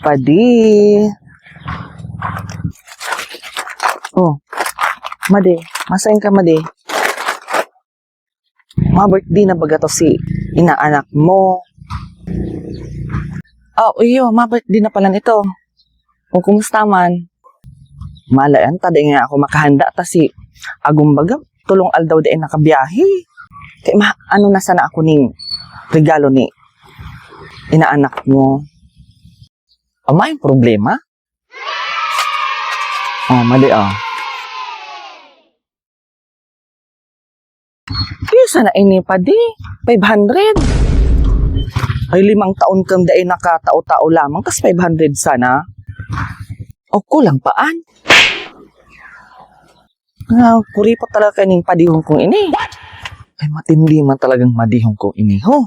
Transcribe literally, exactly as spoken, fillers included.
Padi. Oh, Madi, masain ka, Madi. Ma-birthday na baga to si inaanak mo. Oh, iyo, ma-birthday na pala nito. O, kumusta man? Malayan ta, di nga ako makahanda ta si agom baga, tulong aldaw di nakabiyahe. Kaya ma, ano na sana ako ning regalo ni inaanak mo? O, may problema? Oh, Madi, oh. Iyo sana ini, Padi. Five hundred. Ay, limang taon kang dai nakatao-tao lamang, tas five hundred sana. O, kulang pa an. Ah, kuripot talaga kayo ning padihon kong ini. Ay, matindi man talagang madihon kong ini, ho.